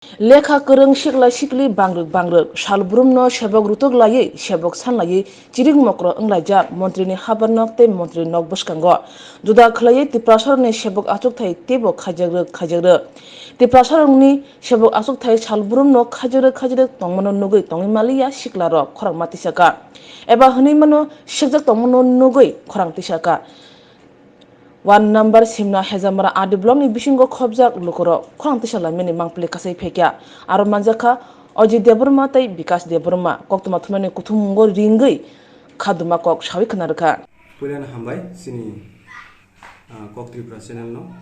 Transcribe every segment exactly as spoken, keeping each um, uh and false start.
Lekha kwrwng sikla sikli bangrwk bangrwk, salbrumno sebok rutuk laiwi, sebok san laiwi chirik mokro wnglaijak montrini habarnok tei montri nok bwskango. Juda khwlaiwi Tiprasarokni sebok achukthai teibo khaijakrwk khaijakrwk. Tiprasarokni sebok achukthai salbrumno khaijakrwk khaijakrwk tongmano nugwi tongwi maliya siklarok khorangma tisaka. Eba hwnwi mano sikjak tongmano nugwi khorang tisaka. One number Simna Hejamara R D block ni bisingo khobjak lukurok khorang tisa laimani mangpili kasai phaikya. Aro manjakha Ajit Debbarma tei Bikas Debbarma koktwma thumnani kuthummungo ringwi khaduma kok sawi khna rwkha. Puilano hambai chini, ah, Kok Tripura channel no.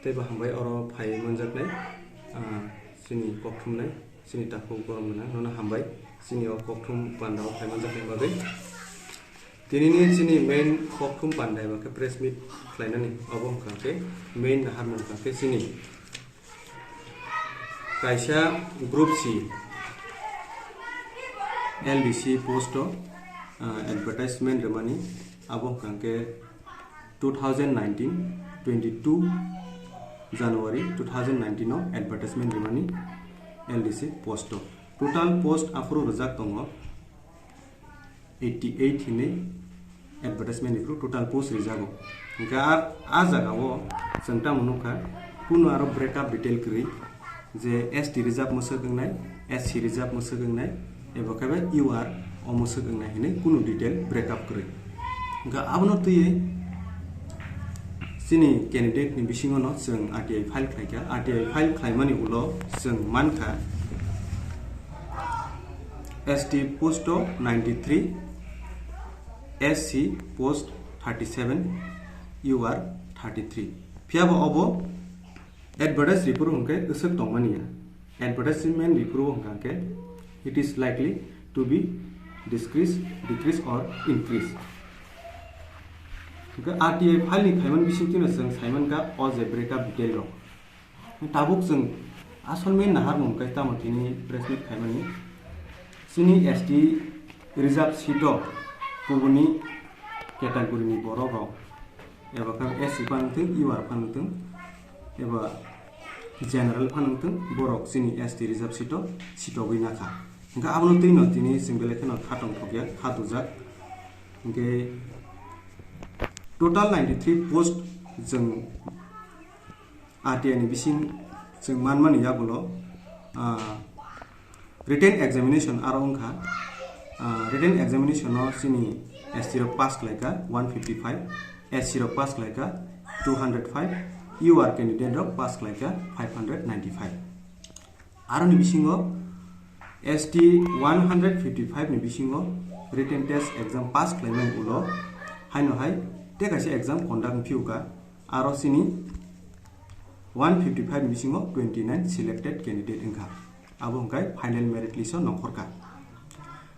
Teibo hambai oro phai manjaknai, ah, chini kok thumnai, chini takhuk borom gwnang nono hambai chini o kok thum panda o phai manjaknai bagwi. Tinini chini main kok thum panda eba khe press meet khlainani, obo wngkha khe main naharmung wngkha khe chini kaisa Group C L D C post o, ah, advertisement rwmani, abo wngkha khe two thousand nineteen, twenty-two January two thousand nineteen o advertisement rwmani L D C post o. Total post aphuru rwjak tongo eighty eight hinwi advertisement ni phuru total post rijago. Hingkhe a, a jagao chwng tamo nukha, kunu aro breakup detail kwrwi, je S T reserve mwswk wngnai, S C reserve mwswk wngnai, ebo khe bai U R o mwswk wngnai hinwi kunu detail breakup kwrwi. Hingkhe abono twiwi chini candidate ni bisingo no chwng R T I file khlaikha. R T I file khlaimani ulo chwng mankha, S T post o ninety-three, S C post thirty-seven, U R thirty-three. Phiya bo obo advertise report hwnkhe aswk tongmani ya. Advertisement report bo hwnkha khe, it is likely to be decrease, decrease or increase. Hwnkhe R T I file ni khaimani bisingtwi no chwng saimankha o je breakup detail rok. Tabuk chwng asol main naharmung khe tamo tini press meet khaimani. Chini S T reserve seat o kubuni category ni borok rok, eba khe S C phano wngthung, U R phano wngthung, eba general phano wngthung, borok chini S T reserve seat o sitogwi nakha. Hwnkhe abono twi no tini chwng belai kheno khatong thokya, khatujak. Hwnkhe total ninety-three post chwng R T I ni bising chwng manmani yagulo, ah, written examination aro wngkha. Ah, written examination o chini S T rok pass khlaikha one fifty-five, S C rok pass khlaikha two hundred five, U R candidate rok pass khlaikha five hundred ninety-five. Aroni bisingo S T one hundred fifty-five ni bisingo written test exam pass khlaimani ulo haino hai tei kaisa exam conduct wngphiyokha. Aro chini one fifty-five ni bisingo twenty-nine selected candidate wngkha. Abo hwnkhe final merit list o nongkhorkha.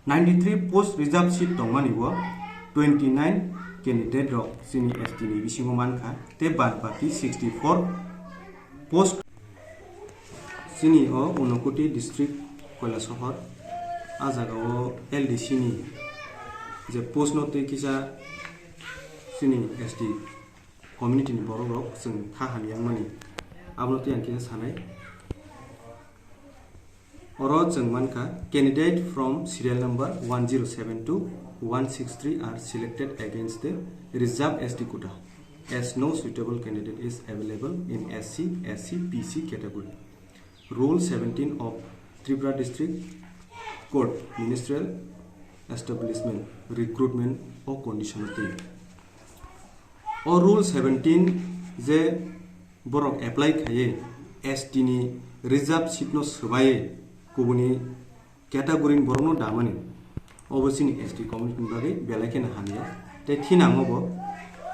Ninety-three post reserve seat tongmani o twenty-nine candidate rok chini S T ni bisingo mankha, tei bad baki sixty-four post chini o Unakoti district Kailasohor, a jaga o L D C ni je post no twi kisa chini S T community ni borok rok chwng kha hamya wngmani, abono twi ang kisa sanai. Oro chwng mankha, candidate from serial number one zero seven two one six three are selected against the reserve S T quota, as no suitable candidate is available in S C, S C, P C category. Rule seventeen of Tripura District Court Ministerial Establishment Recruitment o condition o twi. O Rule seventeen je borok apply khaiwi S T ni reserve seat no swbaiwi kubuni category ni borok no damani, obo chini S T community ni bagwi belai kheno hamya. Tei thinango bo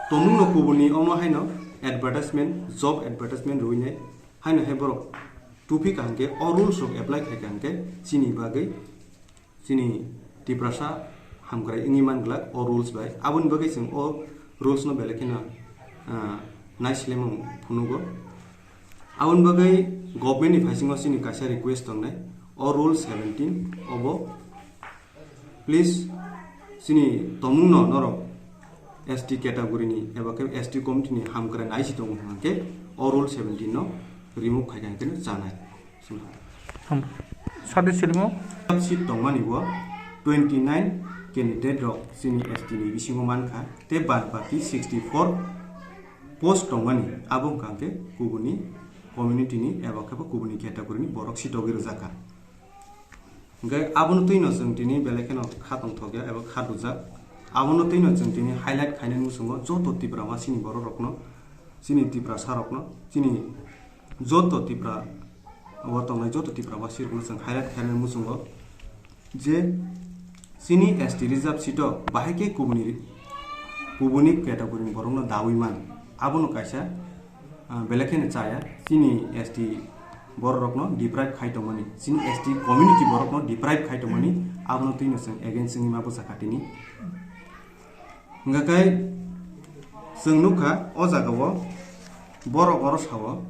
tomung no kubuni omo haino advertisement, job advertisement rwinai haino hai borok tuphi kaham khe o rules rok apply khai kaham khe chini bagwi chini Tiprasa hamkrai wngwi man glak o rules bai. Aboni bagwi chwng o rules no belai kheno, ah, naisilai mung phunugo. Aboni bagwi government ni phaisingo chini kaisa request tongnai, o rule seventeen obo please chini tomung no norok S T category ni eba khe S T community ni hamkrai naisi tongo hwnkhe o rule seventeen no remove khai khe chanai. Sadi silimo. Seat tongmani bo twenty nine candidate rok chini S T ni bisingo mankha, tei bad baki sixty four post tongmani, abo wngkha hwnkhe kubuni community ni eba khe bo kubuni category ni borok sitogwi rwjakha. Hwnkhe abono twino chwng tini belai kheno kha tongthok ya eba kha dujak. Abono twino chwng tini highlight khainani muchungo joto Tipra wasini borok rokno, chini Tiprasa rokno, chini joto Tipra o tongnai joto Tipra wasi rokno chwng highlight khainani muchungo je chini S T reserve seat o bahai khe kubuni, kubuni category ni borokno dawi man, abono kaisa, ah, belai kheno chaya. Chini S T borok rokno deprive khai tongmani, chini S T community borokno deprive khai tongmani, abono twino chwng against wngwi ma bwsa kha tini. Hwnkha khe chwng nukha o jaga o borok oro sao.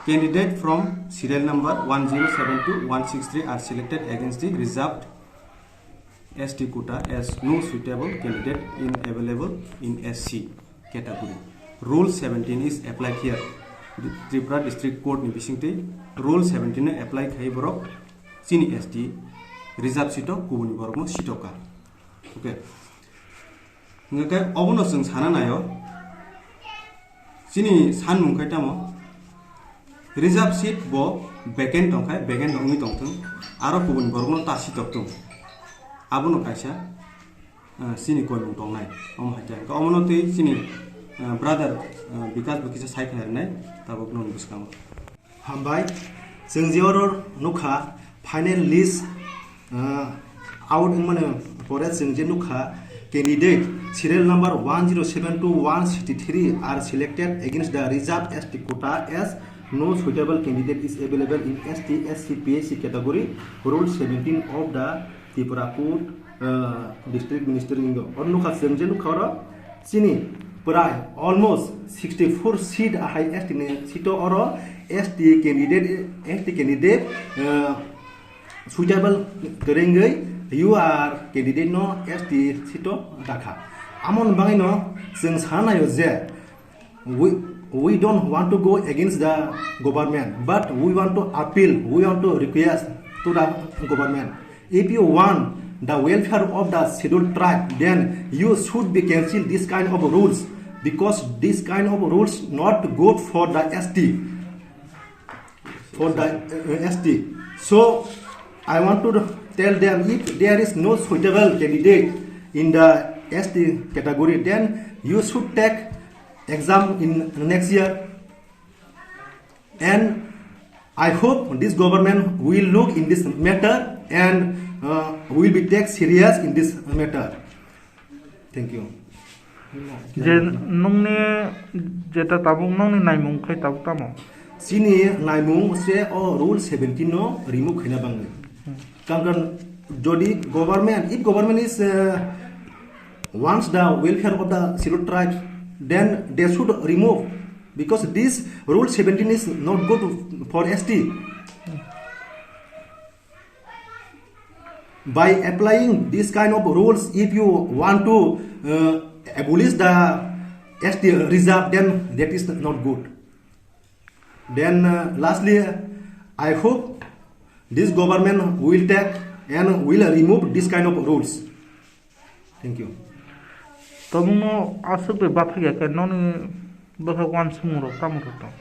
Candidate from serial number one zero seven two one six three are selected against the reserved S T quota as no suitable candidate in available in S C category. Rule seventeen is applied here. Tripura District Court ni bisingtwi Rule seventeen no apply khai borok chini S T reserve seat o kubuni borokno sitoka. Okay. Hwnkhe obono chwng sana naio, chini sanmung khe tamo reserve seat bo vacant tongkha, vacant wngwi tongthung, aro kubun borokno ta sitok thung, abono kaisa, ah, chini koimung tongnai. Omo hai khe omono twi chini, ah, brother, ah, Bikas bo kisa sai khlai rwnai tabuk nokni bwskango. Hambai, chwng je oro nukha final list, uh, out wngmani pore chwng je nukha candidate serial number one zero seven two one sixty three are selected against the reserved S T quota as no suitable candidate is available in S T S C P H C category, Rule seventeen of the Tripura Court, uh, District Minister ingo. Oro nukha chwng je nukha oro chini prai almost sixty four seat ahai S T ni seat o oro S T candidate, S T candidate, uh, suitable kwrwngwi U R candidate no S T seat o dakha. Amon bangwi no chwng sanayo je We, we don't want to go against the government, but we want to appeal, we want to request to the government. If you want the welfare of the scheduled tribe, then you should be cancel this kind of rules, because this kind of rules not good for the S T, for the, uh, S T. So I want to tell them, if there is no suitable candidate in the S T category, then you should take exam in next year, and I hope this government will look in this matter and, uh, will be take serious in this matter. Thank you. Je nungni jeta tabuk nungni naimung khai tabuk tamo? Chini naimung se o Rule seventeen no remove khaina bangwi. Karon jodi government, if government is, uh, wants the welfare of the scheduled tribes, then they should remove, because this Rule seventeen is not good for S T. By applying this kind of rules, if you want to, uh, abolish the S T reserve, then that is not good. Then, uh, lastly, I hope this government will take and will remove this kind of rules. Thank you. Tomungno aswk bai bathakya khe noni bwkha uansukmung rok tamo rok tong?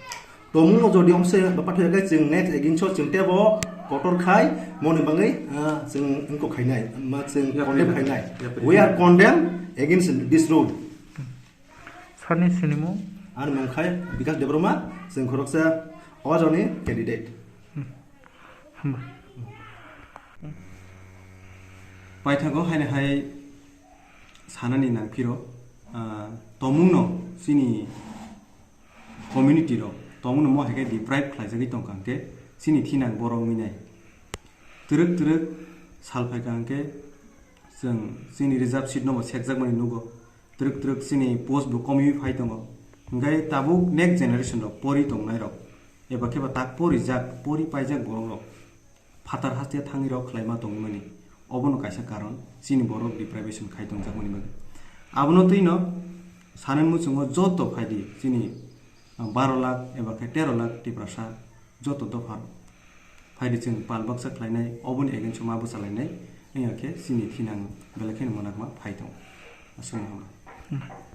Tomungno jodi omse bathakya khe chwng next against o chwng tebo kotor khai moni bangwi, ah, chwng wngkok khainai, ma chwng condemn khainai. We are condemn against this rule. Sani sinimo? Ani mung khai Bikas Debbarma, chwng khoroksa o joni candidate. Hambai. Paithago haino hai sanani nangphiro, ah, tomungno chini community rok tomungno mo hai khe deprive khlaijagwi tongkha hwnkhe chini thinang borok wngwi nai. Twrwk twrwk sal phaikha hwnkhe chwng chini reserve seat no bo sekjakmani nugo. Twrwk twrwk chini post bo komiwi phai tongo. Hwnkhe tabuk next generation rok pori tongnai rok eba khe ba tak porijak, pori paijak borok rok phatar haste thangwi rok khlaima tongmani. Obono kaisa karon chini borok deprivation khai tongjakmani bagwi. Abono twino Sanani muchungo joto phaidi chini, ah, baro lakh eba khe tero lakh Tiprasa joto dopha phaidi chwng pal baksa khlainai, oboni against o ma bwchalainai, wngya khe chini thinang belai kheno mwnakma phai tongo. Aswkno hambai.